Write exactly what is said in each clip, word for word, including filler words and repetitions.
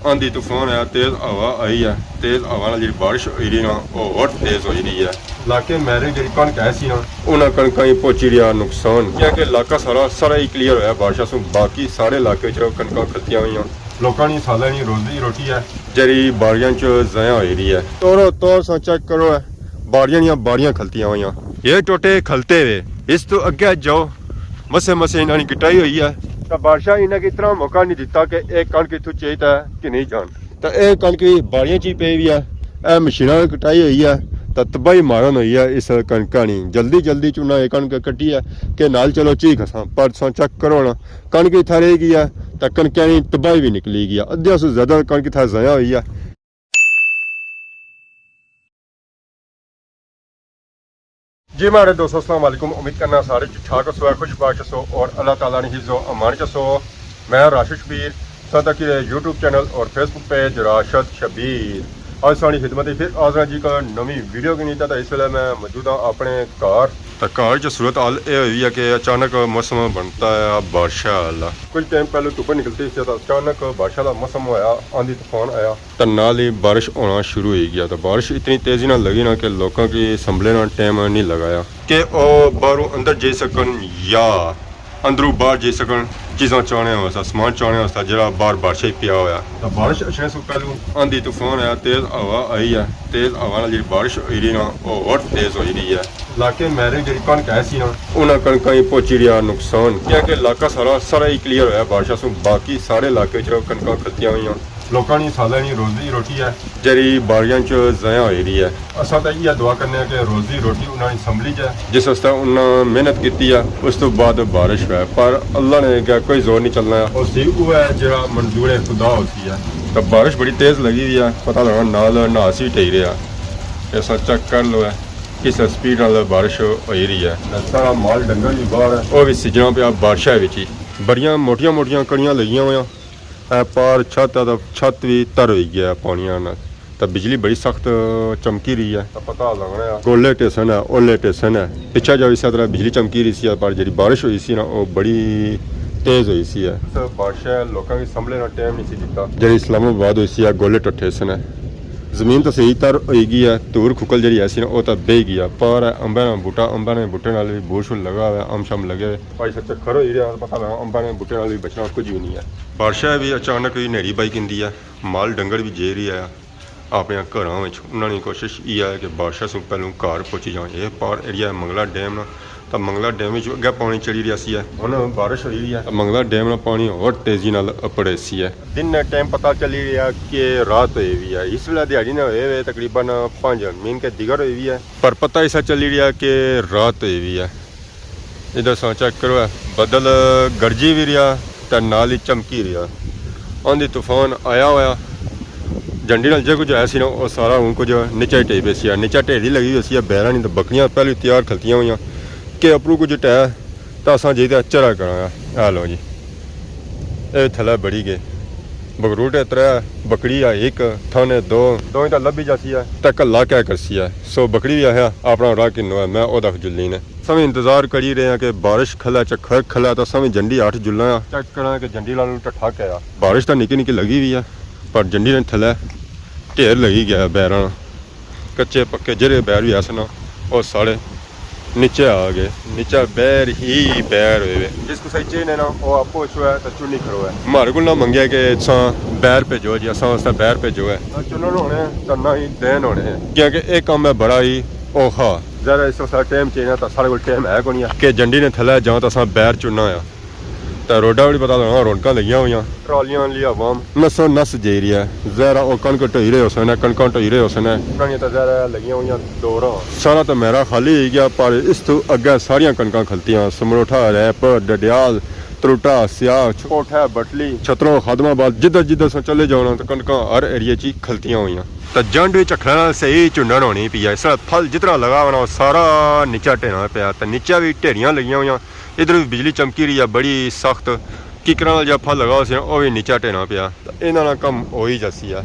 آندھی طوفان آیا، تیز ہوا آئی ہے، تیز ہوا نال جیہڑی بارش ہوئی رہی نا، او ہور تیز ہوئی رہی ہے۔ علاقے میرے جیہڑی کنک ہے سی نا، انہاں کنکاں ہی پہنچی رہیا نقصان، کیونکہ علاقہ سارا سارا ہی کلیئر ہویا بارشاں سوں، باقی سارے علاقے چ کنکاں کھلتیاں ہوئیاں۔ لوکاں نی سالاں نی روزی روٹی ہے جیہڑی باریاں چ ضائع ہوئی رہی ہے۔ توڑو توڑ سا چیک کرو ہے، باریاں نیاں باریاں کھلتیاں ہوئیاں۔ یہ ٹوٹے کھلتے ہوئے، اس تو اگے جاؤ، مسے مسے انہاں نی کٹائی ہوئی ہے۔ تاں بارشاں انہاں کی اتنا موقع نہیں دتا کہ ایک کنک اتھوں چاہیے تاں کہ نہیں جان۔ تاں اے کنک وی باریاں چ ہی پئی ہوئی ہے، اے مشیناں نال کٹائی ہوئی ہے، تاں تباہی مارن ہوئی ہے اس کنکاں نی۔ جلدی جلدی چ انہاں اے کنک کٹی ہے کہ نال چلو چی کھساں، پر تساں چیک کرو نا، کنک اتھا رہ گئی ہے، تاں کنکاں نی تباہی وی نکلی گئی ہے۔ ادھیاں سوں زیادہ کنک اتھا ضائع ہوئی ہے۔ جی مہاڑے دوستو، السلام علیکم۔ امید کرنا سارے ٹھیک ٹھاک ہسو، خوش باش ہسو اور اللہ تعالیٰ نی حفظ و امان چ ہسو۔ میں راشد شبیر، ساتھ کی یوٹیوب چینل اور فیس بک پیج راشد شبیر۔ اج ساڑی خدمت ہی پھر حاضر ہاں جی کا نوی ویڈیو کی نیتا۔ تاں اس ویلے میں موجود ہاں اپنے گھر۔ تاں گھر چ صورت حال اے ہوئی ہے کہ اچانک موسم بنتا ہے بارشاں والا۔ کچھ ٹائم پہلے دھوپ نکلتی سی، تاں اچانک بارشاں والا موسم ہویا، آندھی طوفان آیا۔ تاں نال ہی بارش ہونا شروع ہوئی گیا۔ تاں بارش اتنی تیزی نال لگی نا کہ لوکاں کی سنبھلے نا ٹائم نہیں لگایا کہ او باہروں اندر جائی سکن یا اندروں باہر جائی سکن، چیزاں چانے واسطے، سامان چانے واسطے، جڑا باہر بارشاں ہی پیا ہویا۔ تاں بارش اچھنے سوں پہلوں آندھی طوفان آیا، تیز ہوا آئی ہے، تیز ہوا نال جڑی بارش ہوئی رہی نا، او ہور تیز ہوئی رہی ہے۔ علاقے میرے جڑی کنک ہے سی نا، انہاں کنکاں ہی پہنچی رہیا نقصان، کیونکہ علاقہ سارا سارا ہی کلیئر ہویا بارشاں سوں، باقی سارے علاقے چ کنکاں کھلتیاں ہوئیاں۔ لوکاں نی سالاں نی روزی روٹی ہے جیہڑی باریاں چ ضائع ہوئی رہی ہے۔ اساں تاں ایہہ دعا کرنے آں کہ روزی روٹی انہاں نی سنبھلی جائے۔ جس واسطے انہاں محنت کیتی ہے، اس تو بعد بارش ہوئے، پر اللہ نے اگے کوئی زور نہیں چلنا ہے۔ او سی اوہ ہے جیہڑا منظور خدا ہوسی ہے۔ تاں بارش بڑی تیز لگی ہوئی ہے، پتہ لگا نال نہاس وی ٹہی رہیا۔ اساں چیک کر لو ہے، کس سپیڈ نال بارش ہوئی رہی ہے۔ سارا مال ڈنگر وی باہر ہے، او وی سجنا پیا بارشاں وچ ہی۔ بڑیاں موٹیاں موٹیاں کڑیاں لگیاں ہویاں۔ اے پار چھت ہے تاں چھت وی تر ہوئی گیا ہے پانیاں نال۔ تاں بجلی بڑی سخت چمکی رہی ہے۔ تاں پتہ لگنا ہے۔ گولے ٹیسن ہے، اولے ٹیسن ہے۔ پچھے جا اسے طرح بجلی چمکی رہی سی، پر جیہڑی بارش ہوئی سی نا، او بڑی تیز ہوئی سی ہے۔ اس بارشاں لوکاں کی سنبھلے نا ٹائم نہیں سی دتا۔ جیہڑی اسلام آباد ہوئی سی ہے، گولے ٹٹھے سن ہے۔ زمین تاں صحیح تر ہوئی گئی ہے، دھور کھکل جیہڑی ہے سی نا، او تاں بہی گئی ہے۔ پار ہے امباں نا بوٹا، امباں نے بوٹے نال وی بور شور لگا ہوا ہے، امب شمب لگے ہوئے۔ بھائی سب چکر ہوئی رہیا، پتہ لگا امباں نے بوٹے نال وی بچنا کچھ وی نہیں ہے۔ بارشاں وی اچانک ہی نیری بائی گھندی ہے، مال ڈنگر وی جائی رہیا ہے اپنے گھراں وچ۔ انہاں نی کوشش ایہہ ہے کہ بارشاں سوں پہلوں گھر پہنچی جان۔ اے پار ایریا ہے منگلا ڈیم نا، تاں منگلا ڈیم وچ اگے پانی چڑھی رہیا سی ہے۔ ہن بارش ہوئی رہی ہے تاں منگلا ڈیم نا پانی ہور تیزی نال اپڑے سی ہے۔ دن نے ٹائم پتہ چلی رہیا کہ رات ہوئی ہوئی ہے۔ اس ویلے دیہاڑی نے ہوئے ہوئے تقریباً پنج، مین کے دیگر ہوئی ہوئی ہے۔ پر پتہ ایسا چلی رہیا کہ رات ہوئی ہوئی ہے۔ ادھر ساں چیک کرو ہے، بدل گرجی وی رہیا تے نال ہی چمکی رہیا۔ آندھی طوفان آیا ہویا، جھنڈی نال جے کچھ آیا سی نا، او سارا ہن کچھ نیچے ہی ٹہی پیا سی۔ نیچے ڈھیری لگی ہوئی سی، بیراں نی تے بکریاں پہلے تیار کھلتیاں ہویاں کہ اپروں کچھ ٹہے تاں اساں جائی تے چرا کراں۔ اے لو جی، اے تھلے بڑی گئے۔ بگروٹے ترے، بکری آ ہک، تھانے دو، دوئیں تاں لبھی جاسی ہے۔ تے کلا کیا کرسی ہے؟ سو بکری وی آخیا، اپنا راہ کنو ہے، میں او دکھ جلنی نے۔ سویں انتظار کری رہے ہیں کہ بارش کھلا، چکھر کھلا، تاں سویں جھنڈی ہٹھ جلنا ہے۔ چیک کراں کہ جھنڈی نال ٹٹھا کیا۔ بارش تاں نکی نکی لگی ہوئی ہے، پر جھنڈی نے تھلے ڈھیر لگی گیا ہے بیراں۔ کچے پکے جیہڑے بیر وی ایسے نا، او سارے نیچے آ گئے۔ نیچے بیر ہی بیر ہوئے وے۔ جس کسے چاہیے نا، او آپو اچھو ہے تے چنی کھڑو ہے۔ مہاڑے کول نہ منگیا کہ تساں بیر بھیجو جی، اساں واسطے بیر بھیجو ہے۔ نہ چنن ہونے، تے نہ ہی دین ہونے۔ کیونکہ ایہہ کم ہے بڑا ہی اوکھا۔ ظاہر ہے اس واسطے ٹائم چاہیے نا، تاں ساڑے کول ٹائم ہے کونی ہے کہ جھنڈی نے تھلے جاں تاں اساں بیر چننا آ۔ تے روڈاں وچ پتہ لگنا، رونقاں لگیاں ہویاں۔ ٹرالیاں آلی عوام نسو نس جائی رہی ہے۔ ظاہر ہے او کنک ٹوئی رہے ہوسن، کنکاں ٹوئی رہے ہوسن۔ انہاں نیاں تاں ظاہر ہے لگیاں ہویاں دوراں۔ سارا تاں میرا خالی ہوئی گیا، پر اس توں اگے ساریاں کنکاں کھلتیاں، سمروٹھا، ریپر، ڈڈیال، تروٹا، سیاہ، کوٹھا، بٹلی، چھتروں، خادم آباد، جدھر جدھر ساں چلے جاؤ نا تاں کنکاں ہر ایریے چ ہی کھلتیاں ہویاں۔ تاں جنڈ وچ اکھڑا صحیح چنڈن ہونی پئی ہے، اس طرح پھل جتنا لگا ہونا، او سارا نیچا ڈھینا پیا، تاں نیچا وی ڈھیریاں لگیاں ہویاں۔ ادھر وی بجلی چمکی رہی ہے بڑی سخت، ککراں نال جیہڑا پھل لگا ہوسی نا، او وی نیچا ڈھینا پیا۔ تاں انہاں نا کم ہوئی جاسی ہے،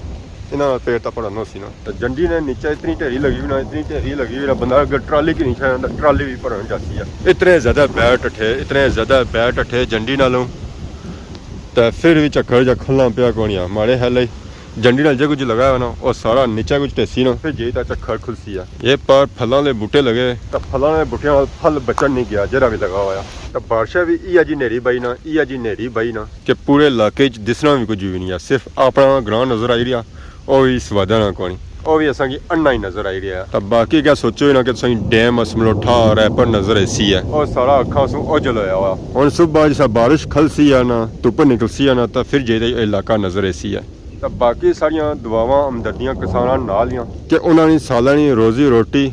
انہاں نا پیٹ تاں بھرنا ہوسی نا۔ تاں جنڈی نے نیچا اتنی ڈھیری لگی ہوئی نا، اتنی ڈھیری لگی ہوئی نا، بندہ اگر ٹرالی کی نہیں چاہے تاں ٹرالی وی بھرن جاسی ہے۔ اتنے زیادہ بیر ٹٹھے، اتنے زیادہ بیر ٹٹھے جنڈی نالوں، تاں فر وی چکھر جا کھلنا پیا کونی آ۔ ماڑے خیال ہے جنڈی نال جے کچھ لگایا ہونا، او سارا نیچے کچھ ٹھیسی نا، پھر جے تا چکھر کھلسی ہے۔ یہ پار پھلاں دے بوٹے لگے، تے پھلاں دے بوٹیاں نال پھل بچن نہیں گیا، جیڑا بھی لگا ہویا۔ تے بارشاں بھی ایہا جی نیری بائی نا، ایہا جی نیری بائی نا کہ پورے علاقے وچ دسنا بھی کچھ بھی نہیں ہے، صرف اپنا گراں نظر آئی رہیا، او بھی اس وعدہ نہ کونی، او بھی اساں کی انا ہی نظر آئی رہیا۔ تے باقی کیا سوچو ہی نا کہ تساں ڈیم اسملوٹھا ریپر نظر ایسی ہے، او سارا اکھاں سوں اوجھل ہویا ہوا۔ ہن صبح جسا بارش کھلسی ہے نا، دھپ نکلسی ہے نا، تے پھر جے تے علاقہ نظر ایسی ہے۔ تے باقی ساریاں دعاواں ہمدردیاں کساناں نال ہیاں کہ انہاں نی سالاں نی روزی روٹی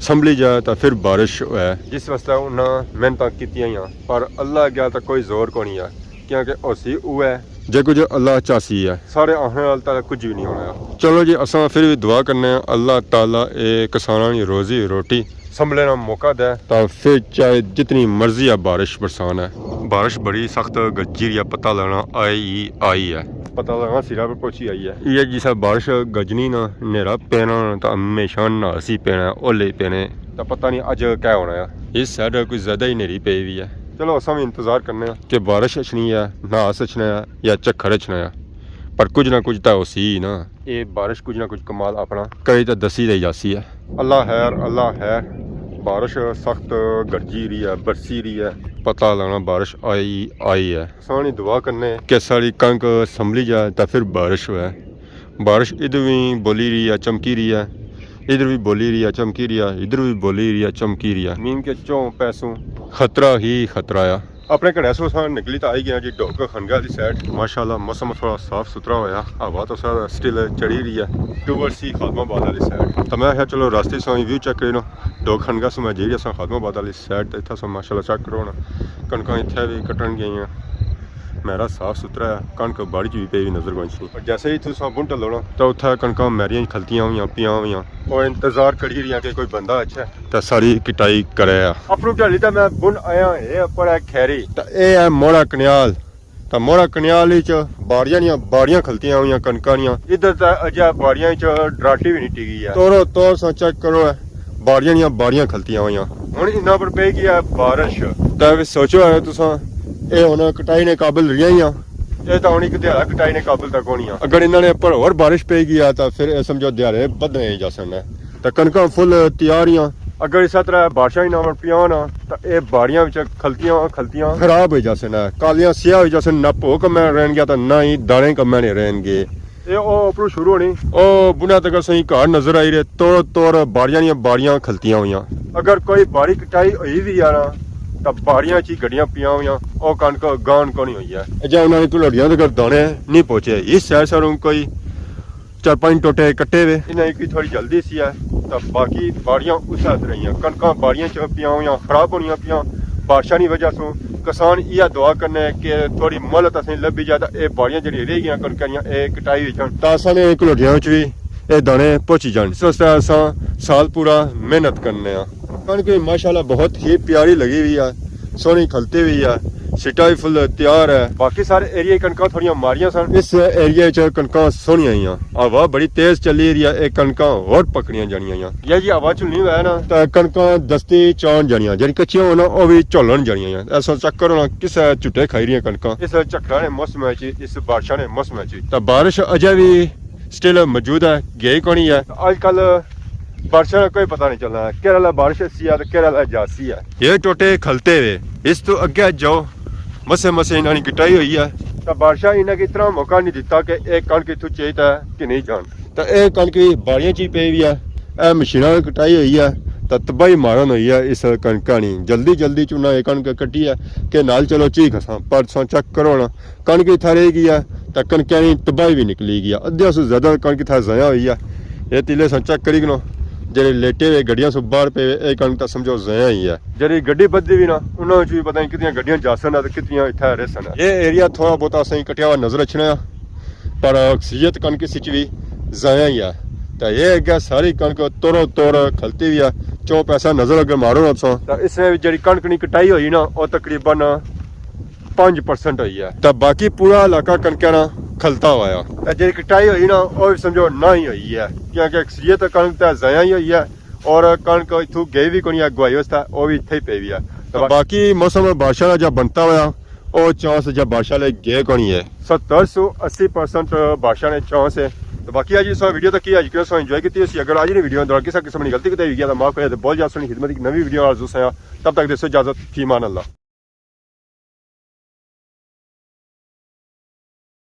سنبھلی جائے تے پھر بارش ہوئے، جس واسطے انہاں محنتاں کیتیاں ہیاں، پر اللہ اگے تے کوئی زور کونی ہے، کیونکہ ہوسی اوہ ہے جے کچھ اللہ چاہسی ہے۔ ساڑے آخنے نال تے کچھ بھی نہیں ہونا ہے۔ چلو جی، اساں پھر بھی دعا کرنے ہیں، اللہ تعالیٰ اے کساناں نی روزی روٹی سنبھلنے نا موقع دے۔ تاں پھر چاہے جتنی مرضی ہے بارش برسان ہے۔ بارش بڑی سخت گرجی رہی ہے، پتہ لگنا آئی ہی آئی ہے۔ پتہ لگنا سرا پر پہنچی آئی ہے۔ یہ جسا بارش گرجنی نا، نیرا پینا نا، تاں ہمیشہ ناسی پینا ہے، اولے پینے۔ تاں پتہ نہیں اج کیا ہونا ہے۔ اس سائیڈ کوئی زیادہ ہی نیری پئی ہوئی ہے۔ چلو، اساں بھی انتظار کرنے ہیں کہ بارش اچھنی ہے، ناس اچھنا ہے یا چکھر اچھنا ہے، پر کچھ نہ کچھ تاں ہوسی ہی نا۔ اے بارش کچھ نہ کچھ کمال اپنا کری تے دسی تے جاسی ہے۔ اللہ خیر، اللہ خیر۔ بارش سخت گرجی رہی ہے، برسی رہی ہے۔ پتہ لگنا بارش آئی، آئی ہے۔ سانی دعا کرنے کہ ساری کنک سنبھلی جائے تے پھر بارش ہوئے۔ بارش ادھر بھی بولی رہی ہے، چمکی رہی ہے، ادھر بھی بولی رہی ہے، چمکی رہی ہے، ادھر بھی بولی رہی ہے، چمکی رہی ہے۔ زمین کے چوں پیسوں خطرہ ہی خطرہ ہے۔ اپنے گھرے سوں اساں نکلی تاں آئی گئے جی ڈوک خنگا آلی سائیڈ۔ ماشاءاللہ موسم تھوڑا صاف ستھرا ہویا، ہوا تو سارا سٹل چڑھی رہی ہے ٹوورڈ سی خادم آباد آلی سائیڈ۔ تاں میں آخیا چلو راستے سوں ویو چیک کرے نا۔ ڈوک خنگا سوں میں جیڑی اساں خادم آباد آلی سائیڈ تے اتھا سوں ماشاءاللہ چیک کرو نا، کنکاں اتھے بھی کٹن گئیاں۔ میرا صاف ستھرا ہے، کنک باڑی چ بھی پئی ہوئی نظر کونی۔ پر جیسے ہی تساں بن ٹلو نا، تاں اتھا کنکاں میریاں کھلتیاں ہویاں، پیاں ہویاں۔ او انتظار کری رہیاں کہ کوئی بندہ اچھے۔ تے ساری کٹائی کرے آ۔ اپنی دیہاڑی تے میں بن آیا ہے، پر اے کھیری۔ تے اے ہے موڑا کنیال۔ تے موڑا کنیال وچ باڑیاں نیاں باڑیاں کھلتیاں ہویاں کنکاں نیاں۔ ادھر تے اجے باڑیاں وچ ڈراٹی بھی نہیں ٹکی ہے۔ توڑو توڑ سا چیک کرو، اے باڑیاں نیاں باڑیاں کھلتیاں ہویاں۔ ہن انہاں پر پئی گئی ہے بارش۔ تے وی سوچو ہے تساں، اے ہن کٹائی نے قابل رہیاں ہیاں۔ اے تاں ہن ایک دیہاڑا کٹائی نے قابل تک ہونی آ۔ اگر انہاں نے پر ہور بارش پئی گئی ہے تاں پھر اے سمجھو دیہاڑے بدلے ہی جاسن ہے۔ تے کنکاں فل تیار ہیاں۔ اگر اسے طرح بارشاں ہی نہ ہون پیاں نا، تاں اے باڑیاں وچ کھلتیاں کھلتیاں خراب ہوئی جاسن ہے۔ کالیاں سیاہ ہوئی جاسن، نہ بھو کمے رہن گیا تاں نہ ہی دانے کمے نے رہن گے۔ اے او اپروں شروع ہونی۔ او بنا تک اساں کی گھر نظر آئی رہے، توڑ توڑ باڑیاں نیاں باڑیاں کھلتیاں ہویاں۔ اگر کوئی باڑی کٹائی ہوئی وی آ نا، تاں باڑیاں چ ہی گڈیاں پیاں ہویاں، او کنک گان کونی ہوئی ہے۔ اجے انہاں نے کلوڑیاں تک دانے نہیں پہنچے۔ اس سائیڈ ساروں کوئی چار پانچ ٹوٹے کٹے وے۔ انہاں کی تھوڑی جلدی سی ہے، تاں باقی باڑیاں اسے طرح ہیاں۔ کنکاں باڑیاں چ پیاں ہویاں، خراب ہونیاں پیاں۔ بارشاں نی وجہ سوں کسان ایہا دعا کرنے کہ تھوڑی مہلت اساں لبھی جائے تاں اے باڑیاں جڑی رہ گیاں کنکاں نیاں، اے کٹائی ہوئی جان۔ تاں اساں نے کلوڑیاں وچ وی اے دانے پہنچی جان۔ اس واسطے اساں سال پورا محنت کرنے آں۔ کنک وی ماشاءاللہ بہت ہی پیاری لگی ہوئی ہے، سوہنی کھلتی ہوئی ہے، سٹا وی فل تیار ہے۔ باقی سارے ایریے کنکاں تھوڑیاں ماڑیاں سن۔ اس ایریے وچ کنکاں سوہنیاں ہیاں۔ ہوا بڑی تیز چلی رہی ہے، اے کنکاں ہور پکڑیاں جانیاں ہیاں۔ یا جی ہوا جھلنی ہوئے نا، تاں کنکاں دستی چان جانیاں، جیڑی کچیاں ہونا او وی جھلن جانیاں ہیاں۔ ایسا چیک کرو نا، کسے جھٹے کھائی رہیاں کنکاں۔ اس جھکڑاں نے موسم وچ، اس بارشاں نے موسم وچ۔ تاں بارش اجے وی سٹل موجود ہے، گئی کونی ہے۔ اج کل بارشاں نا کوئی پتہ نہیں چلنا، کہڑے ویلے بارش اسی ہے تے کہڑے ویلے جاسی ہے۔ یہ ٹوٹے کھلتے ہوئے، اس تو اگے جاؤ، مسے مسے انہاں نی کٹائی ہوئی ہے۔ تاں بارشاں انہاں کی اتنا موقع نہیں دیتا کہ اے کنک اتھوں چاہیے تاں کہ نہیں جان۔ تاں اے کنک وی باڑیاں چ ہی پئی ہوئی ہے، اے مشیناں نال کٹائی ہوئی ہے، تاں تباہی مارن ہوئی ہے اس کنکاں نی۔ جلدی جلدی چ انہاں اے کنک کٹی ہے کہ نال چلو چی کھساں، پر تساں چیک کرو نا، کنک اتھا رہ گئی ہے، تاں کنکاں نی تباہی وی نکلی گئی ہے۔ ادھیاں سوں زیادہ کنک اتھا ضائع ہوئی ہے۔ اے تیلے ساں چیک کری کنو، جڑے لیٹے ہوئے گڈیاں سوں باہر پے ہوئے، اے کنک تاں سمجھو ضائع ہی ہے۔ جڑی گڈی بدھی وی نا، انہاں وچ وی پتہ نہیں کتنیاں گڈیاں جاسن تے کتنیاں اتھا رہسن۔ اے ایریا تھوڑا بہت اساں کی کٹیا ہوا نظر اچھنا ہے، پر اکثریت کنک اس وچ وی ضائع ہی ہے۔ تے اے اگے ساری کنک توڑو توڑ کھلتی ہوئی ہے۔ چو پیسہ نظر اگے مارو نا تساں۔ تے اس نے جڑی کنک نی کٹائی ہوئی نا، او تقریباً پنج پرسنٹ ہوئی ہے۔ تے باقی پورا علاقہ کنکاں نا کھلتا ہویا۔ تے جڑی کٹائی ہوئی نا، او وی سمجھو نہ ہی ہوئی ہے، کیونکہ اکثریت کنک تے ضائع ہی ہوئی ہے، اور کنک اتھوں گئی وی کونی ہے، اگوائی واسطے او وی اتھے ہی پئی ہوئی ہے۔ تے باقی موسم بارشاں نا جا بنتا ہویا، او چانس جا بارشاں نے گئے کونی ہے۔ ستر سو اسی پرسنٹ بارشاں نے چانس ہے۔ تو باقی اج اس ویڈیو تک ہی، اج کیوں سو انجوائے کیتی ہوسی۔ اگر اج نی ویڈیو دوران کسے قسم نی غلطی کوتاہی ہوئی گیا تو معاف کرے، تے بول جا سنی خدمت ایک نوی ویڈیو نال حضور سیاں۔ تب تک دیسو اجازت، فی امان اللہ۔